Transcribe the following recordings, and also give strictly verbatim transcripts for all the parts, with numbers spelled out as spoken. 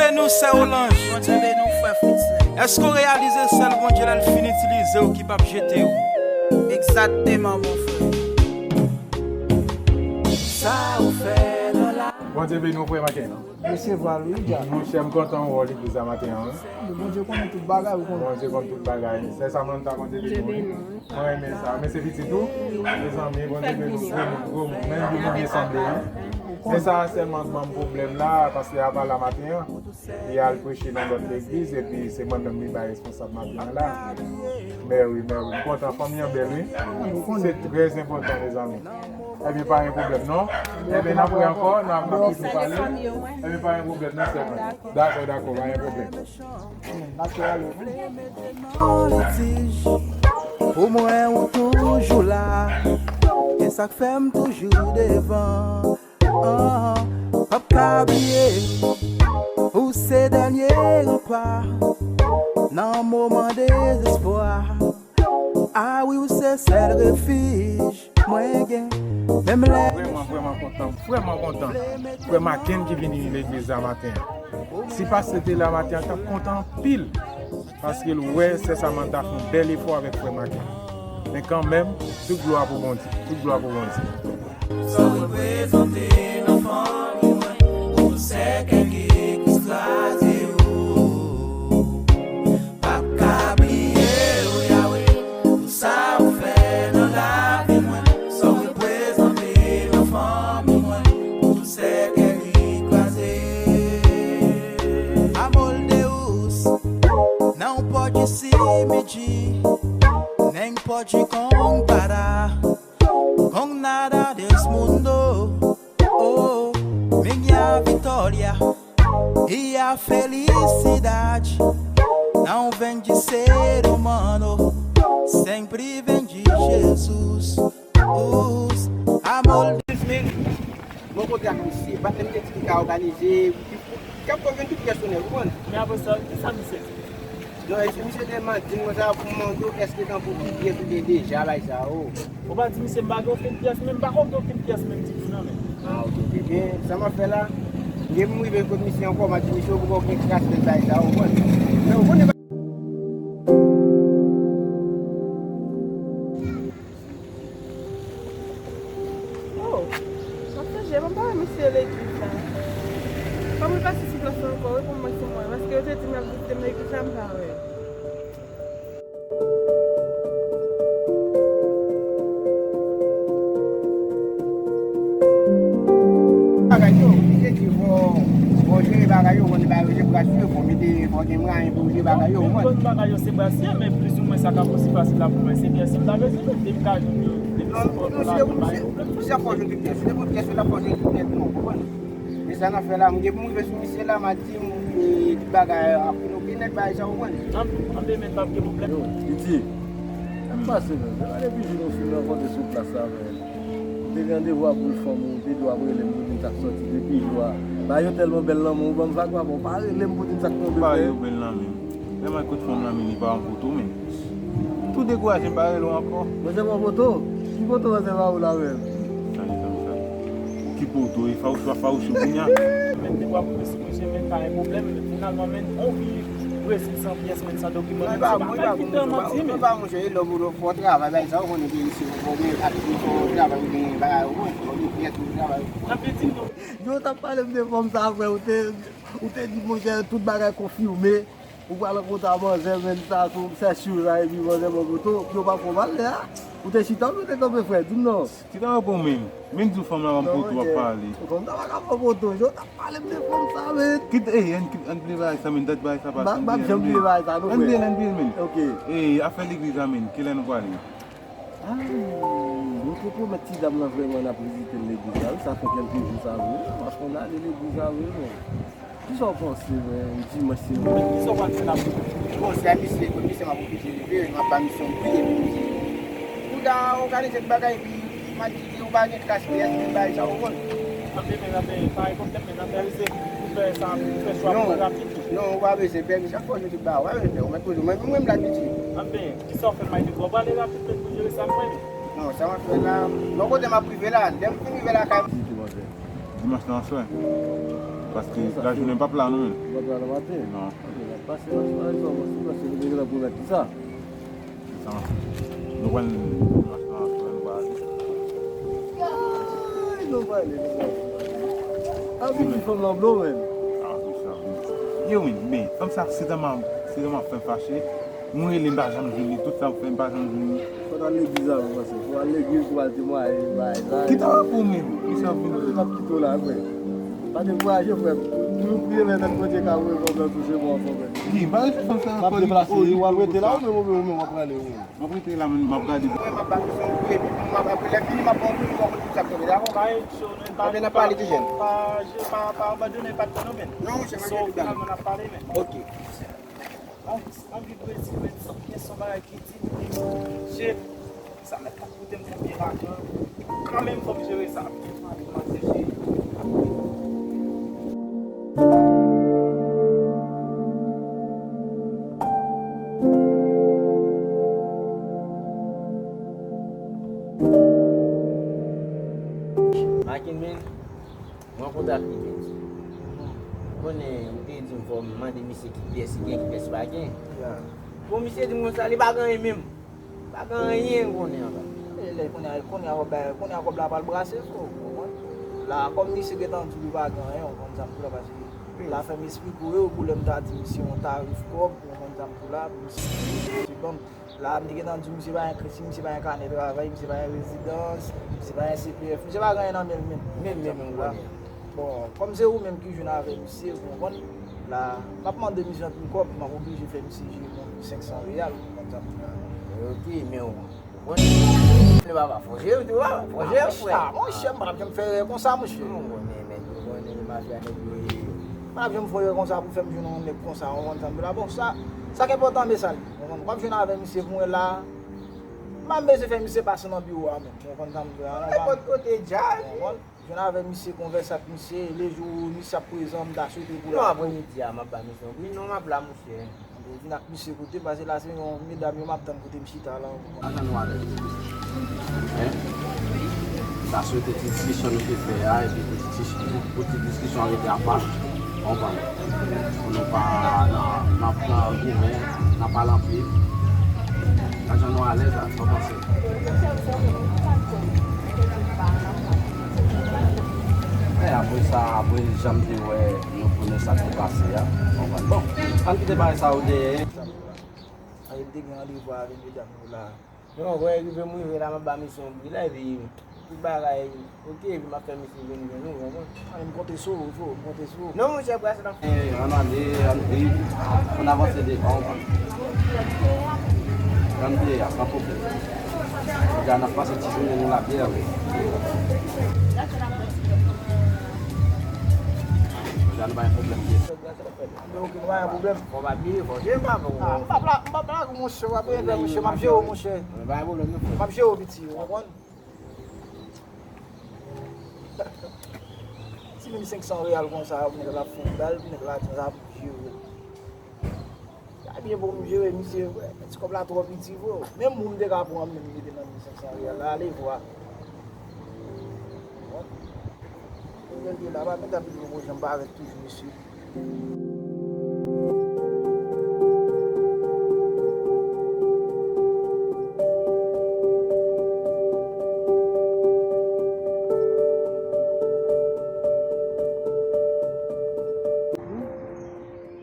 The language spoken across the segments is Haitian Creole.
Beni w, sè Olanj. Bondye beni w, frè Fritzley. Èske w reyalize sèl Bondye lè l fin itilize w ki p ap jete w? Egzakteman, mon frè. Sa ou fè nan la Bondye beni w, frè Maken. Resevwa l, wi, Dja. Monchè, m kontan wè w legliz la maten an, wi. Bondye konnen tout bagay, ou konnen. Bondye konn tout bagay. Sè Samantha, Bondye beni w, wi. Mwen renmen sa. Men se pitit ou? Mezanmi, Bondye beni w. Gwo moun, gwo moun. Menm jan nou byen sanble, wi. Men sa sèlman ban m pwoblèm la, pastè a pa la maten an. Li al preche nan lòt legliz, epi se mwen menm li bay responsab maten an la. Mèwi, mèwi. M kontan, fanmi an bèl, wi. Se trè enpòtan, mezanmi. Ebyen, pa gen pwoblèm, non. Ebyen, n ap wè ankò, n ap, n ap toujou pale. Ebyen, pa gen pwoblèm, non, sè mwen. Dakò, dakò, pa gen pwoblèm. N ap fè ale. Pou mwen, ou toujou la. E sa k fè m toujou devan. Ah, p ap ka bliye, ou se dènye ranpa nan moman dezespwa. Ah wi, ou se sèl refij mwen gen. Menm lè Vrèman, vrèman kontan, vrèman kontan. Frè Maken ki vini legliz la maten an. Si pastè te la maten an, t ap kontan anpil. Paske l wè sè Samantha fè yon bèl efò avèk frè Maken. Men kanmenm, tout glwa pou Bondye. Tout glwa pou Bondye. Sa w reprezante nan fanmi mwen, ou sèkèy ki kraze yo. Pa ka bliye w, Yawe, pou sa w fè nan lavi mwen. Sa w reprezante nan fanmi mwen, ou sèkèy ki kraze. Amor de Deus, não pode se medir, nem pode comparar com nada desse mundo. Oh, minha vitória e a felicidade não vem de ser humano, sempre vem de Jesus. Os amor Mwen kontre ak misye, patnè m te di li ka òganize, li, li ap konvenk tout pèsonèl, ou konprann? Men apre sa, kisa misye di? Non, e si misye te mande m konsa pou m mande w èske tankou ki pyès ou gen deja bay sa yo. Ou pa di misye m pa gen okenn pyès, men m pa konn gen okenn pyès menm ditou non, men. Ah, ok, ok. Ebyen, sa m ap fè la, lè m rive kot misye ankò, m a di misye ou poko gen kras bay sa yo, ou konprann? Men ou konnen pa Oh, m ap sonje, mwen pa wè misye legliz la. Fò m repase sou plas la ankò, wi, pou m wè si m wè l, paske yo te di m y ap vizite m legliz la, m pa wè l. Bagay yo, li te di fò, fò jere bagay yo, konn bagay yo se brasye, fò mete, fò gen mwayen pou jere bagay yo, ou konprann? Konn bagay yo se brasye, men plizoumwen sa k ap osi fasil la pou mwen, se pyès m ta bezwen, depi m ka jwenn yo, depi se bò la, pa gen pwoblèm. Sa fò jwenn tout pyès, depi pyès yo la fò jwenn tout nèt, non, ou konprann? E sa n ap fè la, m gen pou m rive sou misye la, m a di, m, e, tout bagay ap fin oke nèt, bagay sa, ou konprann? An, anben, men pa gen pwoblèm. Yo, Titi, sa k pase, men? Se pa depi jou nou fin rankontre sou plas la, men. Ou te gen randevou ak boul fanm ou, ou te di w ap rele m pou di m sa k sòti depi jou a. Bagay yo tèlman bèl nan men w, ou ban m vagabon, ou pa rele m pou di m sa k tonbe frè. Bagay yo bèl nan men m. Lè m al kot fanm nan, men li pa yon poto, men. M tou dekouraje, m pa rele w ankò. Manzè pa yon poto? Ki poto manzè ba ou la menm? Sa li fè m sa? Ki poto? E fawouchou a fawouchou kounye a. Men te w ap mesi mesye, men pa gen pwoblèm, men finalman, men, on fi Brezil san pyès, men san dokiman, men se pa kay ki tan manti, men. Non, pa monchè, e lè w fò travay, bay sa, ou konnen ke isi, ou konnen ak ou fò travay, ou gen bagay, ou konnen, ou gen pyès, ou travay. Nan piti, non. Yo t ap pale m de fanm sa, frè, ou te, ou te di, monchè, tout bagay konfime. Ou pral rankontre a manzè, men sa sou sè sou la, epi manzè ban poto, yo pa fè w mal lè a. Ou te chita, ou te kanpe frè, di m non. Chita w bon menm. Men di w fanm la ban m poto w ap pale. Fanm sa pa ka ban poto, yo t ap pale m de fanm sa, men. Kit, ey, ann, ann bliye bagay sa, men, dat bagay sa pase. M ap janm bliye bagay sa, non, frè. Ann bliye l, ann bliye l, men. Ok. Ey, afè legliz la, men, kilè nou prale? Ah, nou te pwomèt ti dam nan vrèman n ap vizite l legliz la, wi, sa fè kèlke jou sa vre, wi, paske n ale legliz la vre, men. Kisa w panse, men, dimanch se... Men kisa w pral fè la pou... Bon, se a misye, kot misye m ap oblije leve, m ap ba misye yon priye pou misye. Pou ta òganize tout bagay, epi m a di ke ou pa gen kras pyès, men bagay sa ou konn. Anben, men, anben, pa gen pwoblèm, men n ap fè, se pou fè sa, pou fè chwa pou rapid tou. Non, ou pa bezwen pèmisyon, fò nou tout ba, ou pa bezwen pè, ou mèt poze, mwen, mwen, m la piti. Anben, kisa w fè m a di, ou prale rapid, men pou jere sa mwen. Non, sa m ap fè la, non, kote m ap rive la, lè m fin rive lakay mwen. Di tou, manzè. Dimanch nan aswè. Paske lajounen m p ap la non, men. Ou p ap la nan maten? Non. Ok, n ap pase nan aswè, nou pase nou deja pou mèt ki sa. Sa, nou pral dimanch nan aswè, nou pral ale. Ay, nou pral ale, nou pral ale. A vin di fanm lan blo, men. A, wi, sa vin. Yo, men, men, fanm sa, se dan m ap, se dan m ap fè fache. Mwen rele, m pa janm jwenn li. Tout sa m fè, m pa janm jwenn li. Fò w al legliz avè w, paske fò w al legliz pou w al temwaye, bay, bay. Ki tan pou menm? Ki sa vin? Mwen ap kite w la, frè. Pa dekouraje, frè. Toujou priye, men menm Bondye ka voye pwoblèm sou chemen w ankò, frè. Ki? M pa rete fanm sa ankò, li. M ap deplase, w ap rete la, ou menm, ou menm, w ap prale, ou menm. M ap rete la, men m ap gade. Frè, m ap ba misyon pou epi m ap apre lè fini, m ap ba w pou nou konprann tout sa k tonbe, dakò? Anben, n ap pale, ti jèn. Pa, je, pa, pa abandone, pa t fè nou, men. Non, monchè, m ap pale, men. Ok. Anvi, anvi Brezil, men, sa byen, se yon bagay ki di, je, sa mèt ap koute m konbyen lajan. Kanmenm, fò m jere sa. Makin, men, m rankontre ak li jodi. Ou konnen, ou te di m fò m mande misye ki pyès li gen, ki pyès li pa gen. Bon, misye di m konsa, li pa gen anyen menm. Pa gen anyen konnen anba. E lè kounye a, kounye a, kounye a kòb la pral brase, fò, ou konprann? La, kòm misye gentan di w li pa gen anyen, ou konn sa m di w la, paske la fè m esplike w yo, pou lè m ta di misye yon tarif kòb, ou konn sa m di w la, misye, misye ban m. La, m te gentan di w misye pa gen kredi, misye pa gen kanè travay, misye pa gen rezidans, misye pa gen C P F, misye pa gen anyen nan men l menm. Menm, menm, ou konn sa m di w la. Bon, kòm se ou menm ki jwenn avè misye, ou konprann? La, m ap mande misye anpil kòb, m ap oblije fè misye jere mwen senk san reyal, ou konn sa m di w la. Ok, men ou konprann? Papa, fò jere tou, papa, fò jere, frè. Ah, monchè, m pa t ap janm fè erè konsa, monchè. Non, konnen, nèg yo konnen, mafya nèg yo ye. M pa t ap janm fè erè konsa pou fè m jwenn yon nèg konsa, ou konn sa m di w la. Bon, sa, sa k enpòtan, men sa l ye. Ou konprann? W ap jwenn avè misye, pou mwen la, m ap bezwen fè misye pase nan biwo a menm. Ou konn sa m di w la, non, pa. Nenpòt kote, djaz. Ou konprann? Jwenn avè misye, konvèse ak misye, lejou misye ap prezan, m ta swete pou l. Non, apremidi a, m ap ba misye yon pri. Non, m ap la, monchè. Vin ak misye kote m, paske la se yon medam yo m ap tann kote m chita la. Atann nou alèz. Hein? M ta swete ti diskisyon nou te fè a, epi pou ti, pou ti diskisyon an rete apa, konprann? Pou nou pa nan, nan, nan goumen, nan pale anpil. Atann nou alèz la, sa w panse? E apre sa, apre jan m te wè nou konnen sa k te pase a, konprann. Bon, ann kite bagay sa yo dèyè. Sa m la. Ann te gen randevou avè medam yo la. Non, wè, rive m rive la, m ap ba misye yon bri la, epi tout bagay, ok, epi m ap fè misye vin jwenn ou, ou konprann? Ann, m konte sou ou, frè, m konte sou ou. Non, monchè, brase nan. Eh, ann ale, ann viv, ann avanse devan, ann viv, pa pran pwoblèm. Deja n ap pase ti jounen nou la byen, wi. Deja nou pa gen pwoblèm byen. Anben, ok, nou pa gen pwoblèm. Fò w pa bliye, fò w jere, papa. Ah, m p ap la, m p ap la, monchè, w ap rete, monchè, m ap jere w, monchè. Pa gen pwoblèm, non, frè. M ap jere w, piti, ou konprann? Ti menm senk san reyal konsa, nèg la ap fè yon bal, nèg la di sa ap jere. Sa byen pou m jere misye, frè. Ti kòb la twò piti, frè. Menm ou m te ka pran, menm mete nan men senk san reyal la, ale vwa. Bon. Mwen te la, pa mete apil poko janm parèt toujou, mesye.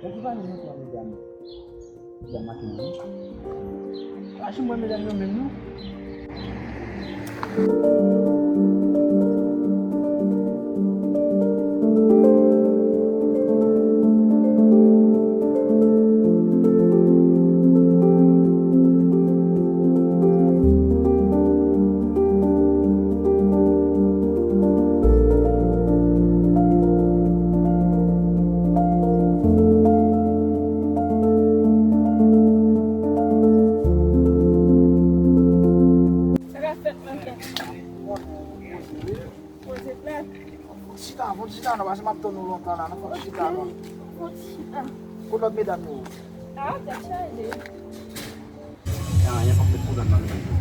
Epi pa nou mesye medam. Medam maten an, wi. Pa janm wè medam yo menm, non. Sa ka fèt, manmi? Poze plè. Fon chita, fon chita non, paske m ap tann ou lontan la, non, fon chita non. Fon chita. Kot lòt medam yo? Ah, tèt chaje. Gen anyen k ap met pwoblèm nan nou menm tou.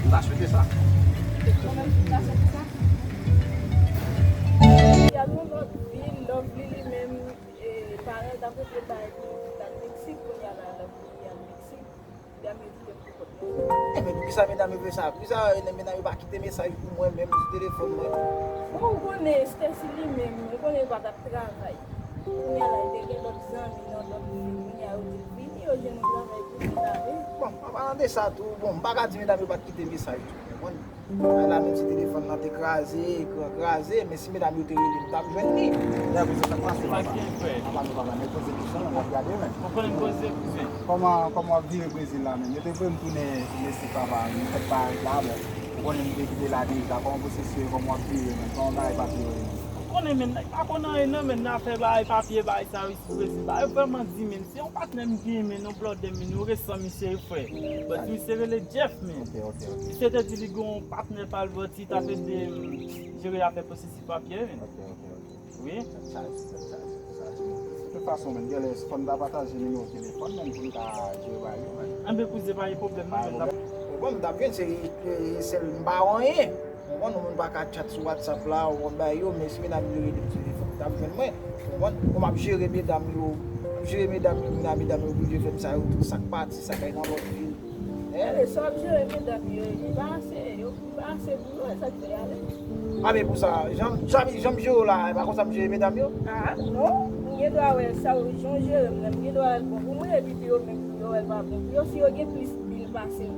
M ta swete sa. Ou menm tou, m ta swete sa. Al yon lòt vil, Lovely li menm, e, paran l t ap regle bagay pou l al Meksik, kounye a la Lovely al Meksik. Medam yo kite m pou kont mwen. Ebyen, poukisa medam yo fè sa? Poukisa medam yo pa kite mesaj pou mwen menm sou telefòn mwen? Bon, ou konnen, Stacy li menm, ou konnen li pa t ap travay. Kounye a la, li te gen lòt zanmi nan lòt vil, kounye a yo di l vini, yo jwenn yon travay pou li la, wi. Bon, an palan de sa tou, bon, m pa ka di medam yo pa t kite mesaj tou, ou konprann? Ay la menm si telefòn nan te kraze, ekran kraze, men si medam yo te rele m, m t ap jwenn li. Lè pou se sa k pase, papa. Apa nou papa, men poze kesyon, n ap gade, men. Ou konnen poze, kouzen. Kòman, kòman w ap vire Brezil la menm? Yo te voye m tounen Meksik, papa, m fèk parèt la, bon. Ou konnen m te kite la deja, kòman pwosesis yo ye, kòman w ap vire menm? Kòman bagay papye yo ye menm? Ou konnen, men, nèg pa konn anyen non, men, nan afè bagay papye, bagay sa yo isi Brezil. Bagay yo vrèman di, men, se yon patnè m genyen, men, yon blòdè m, men, nou resan misye wi, frè. But misye rele Jeff, men. Ok, ok, ok. Misye te di li gen yon patnè pa l, but li t ap ede m jere afè pwosesis papye, men. Ok, ok, ok. Wi. Tèt chaje, tèt chaje, tèt chaje. De tout fason, men, genlè fò n ta pataje nimewo telefòn, men, pou n ka jere bagay yo, men. Anben, kouzen, pa gen pwoblèm, non, men, n ap Ou konprann, m t ap jwenn se, e, sèl m pa wè anyen. Ou konprann, yon moun pa ka tchat sou WhatsApp la, ou konn bagay yo, men si medam yo rele m sou telefòn, yo t ap jwenn mwen. Ou konprann, bon, m ap jere medam yo, m ap jere medam yo, medam, medam yo oblije fè m sa yo tou, sa k pati, sa k al nan lòt vil. Gade, sa w ap jere medam yo, li pa ase, yo, li pa ase pou yo, e sa k fè y ale. A, men pou sa, jan, jan, jan m jere w la, e pa konsa m jere medam yo? A, non, m gen dwa wè sa, jan w jere m nan, m gen dwa wè l bon pou mwen, epi pou yo menm, pou yo wè l pa bon pou yo, si yo gen plis bil pase m.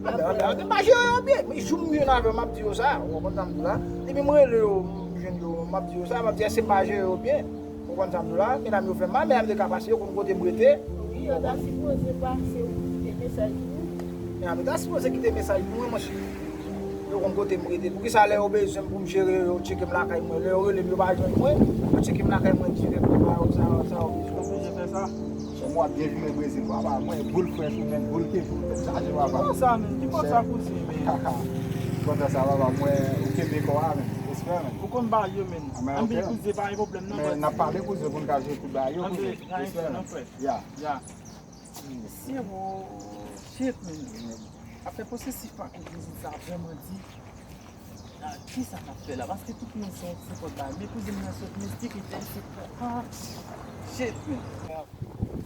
Anben, anben, anben, m pa jere yo byen. Men jou m jwenn avè yo, m ap di yo sa. Ou konprann sa m di w la? Depi m rele yo, m jwenn yo, m ap di yo sa. M ap di, èske m pa jere yo byen? Ou konprann sa m di w la? Medam yo fè m mal, medam yo te ka pase, yo konn kote m rete. Wi, yo ta sipoze pase ou kite mesaj pou ou. Medam yo ta sipoze kite mesaj pou mwen, monchè. Yo konn kote m rete. Poukisa lè yo bezwen m pou m jere yo, yo tcheke m lakay mwen? Lè yo rele m, yo pa jwenn mwen, yo tcheke m lakay mwen dirèk, yo ba yo sa, sa yo bezwen. Ou oblije fè sa. Chèf, w ap byen vire Brezil, papa. Mwen, boul frèch ou menm, boul kefou, tèt chaje, papa. Ki konsa, men? Ki konsa, kouzen, men? Kontan sa, papa. Mwen, ou kenbe kò a, men. Respè, men. Ou konn bagay yo, men. Anben, kouzen, pa gen pwoblèm, non, men n ap pale, kouzen, pou n ka jere tout bagay yo, kouzen. Respè, men. Ya. Ya. Mesye, wo, shit, men. Afè pwosesis papye Brezil sa vrèman di. Ah, kisa n ap fè la? Paske tout moun se yon ti pòt bagay. Men kouzen m nan sot mistik, li fè l se pòt. Ah, shit, men.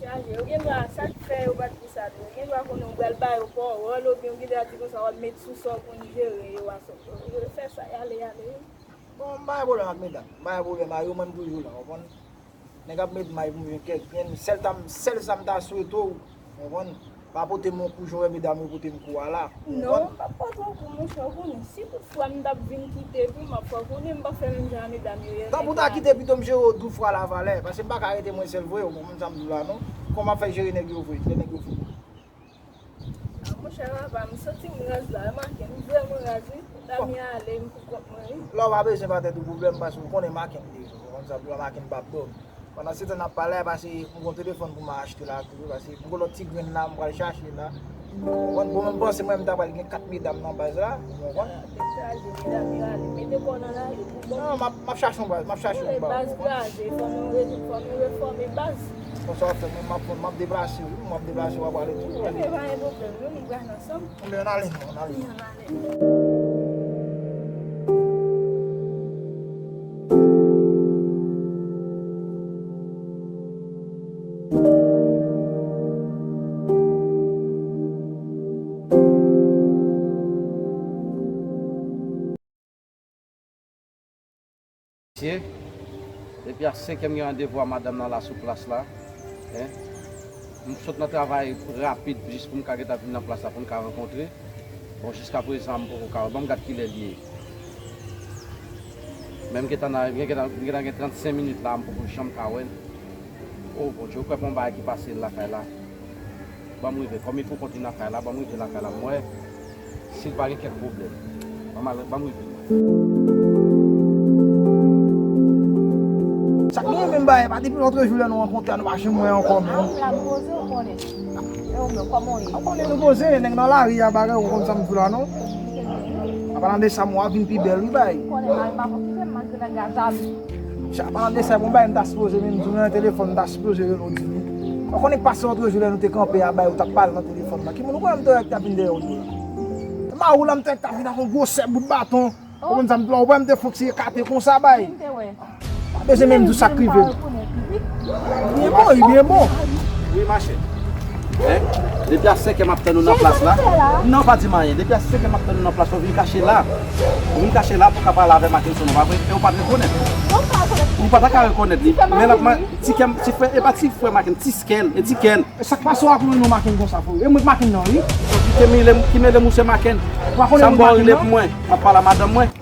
Chaje, yo gen dwa, sa k fè yo pa t di sa tou. Yo gen dwa konnen w pral ba yo pawòl, oubyen yo gen dwa di konsa w ap met sou sa w konn jere yo a sot. Yo fè sa, y ale, y ale. Bon, m pa gen pwoblèm ak medam. M pa gen pwoblèm ak yo, mwen m toujou la, w konprann? Nèg ap met may pou m jwenn kèk grenn. Sèl sa m, sèl sa m ta swete w, w konprann? Pa pote m yon kou jan w wè medam yo pote m kou a la. Non, m p ap pote w kou, monchè, w konnen. Si toutfwa m t ap vin kite tou, m ap fè w konnen m p ap fè menm jan a medam yo ye. Tanpri w ta kite pito m jere w douz fwa la valè, paske m pa ka rete mwen sèl vre, w konprann sa m di w la non. Kòman m ap fè jere nèg yo vre, lè nèg yo fou? Ah, monchè, papa, m santi m raz la, Maken, m vrèman raz, wi. Dami ale, m pou kont mwen, wi. La, w pa bezwen ba tèt ou pwoblèm, paske w konnen Maken deja, w konn sa, pou Maken p ap dòmi. Pandan se tan n ap pale a, paske m gon telefòn pou m achte la tou, paske m gon lòt ti grenn la, m pral chache la. Ou konprann? Bon, mwen, m panse mwen, m ta pral gen kat medam nan baz la, ou konprann? Tèt chaje, medam yo ale. Mete kò w nan lari pou bon. Non, m ap, m ap chache yon baz, m ap chache yon baz. Baz kraze, fò nou re-, fò nou refòme baz. Konsa w ap fè, mwen, m ap, m ap deplase, wi, m ap deplase, w ap ale tou. Ebyen, pa gen pwoblèm, non, nou pral ansanm. Ann ale, non, ann ale. Ann ale. Mesye, depi a senk è m gen randevou a madanm nan la sou plas la. Hein? M sot nan travay rapid jis pou m ka gentan vin nan plas la pou n ka rankontre. Bon, jiskaprezan m poko ka wè. Ban m gad kilè l ye. Men m gentan nan, m gentan, m gentan gen trannsenk minit la, m poko janm ka wè l. O Bondye, ou kwè pa yon bagay ki pase l lakay la? Ban m rive, kòm li pou kont li nan kay la, ban m rive lakay la, m wè si l pa gen kèk pwoblèm. Ban m al, ban m rive. Sa k genyen menm bagay, pa depi lòt jou lè nou rankontre a, nou pa janm wè ankò menm. A, m la poze, ou konnen. E ou menm, kòman w ye? Ou konnen nou poze, nèg nan lari a, bagay, ou konn sa m di w la, non? An palan de sa, m wè w ap vin pi bèl, wi, bay. Ou konnen, mari m pa konn kite m, malgre nèg la zanmi. Sa, palan de sa, bon, bay, m ta sipoze, men m di w nan telefòn, m ta sipoze rele w di li. Ou konnen k pase lòt jou lè nou te kanpe a, bay, ou t ap pale nan telefòn nan. Ki moun ou kwè m te wè k t ap vin dèyè w tou la? Se mari w la m te wè k t ap vin ak yon gwosè bout baton. Ou konn sa m di w la, ou wè m te fonksyone kate konsa, bay. Ki m te wè? Pa bezwen menm di w sa k rive m. Li byen bon, li byen bon. Wi, machè. Hein? Depi a senk è m ap tann ou nan plas la. Non, pa di m anyen. Depi a senk è m ap tann ou nan plas la, ou vin kache la. Ou vin kache la pou w ka pale avè Mackenson, ou pa vre? E ou pa t rekonèt. Ou pa ta ka rekonèt li. Men l ap man-, ti kè m, ti frè, e pa ti frè Mackenson, ti kè l, e ti kè l. E sa k pase w ak Reno Mackenson konsa, frè? E mwen k Mackenson nan, wi. Ki mele, ki mele mouche Mackenson. Sa m ba w rele pou mwen. M ap pale a madanm mwen.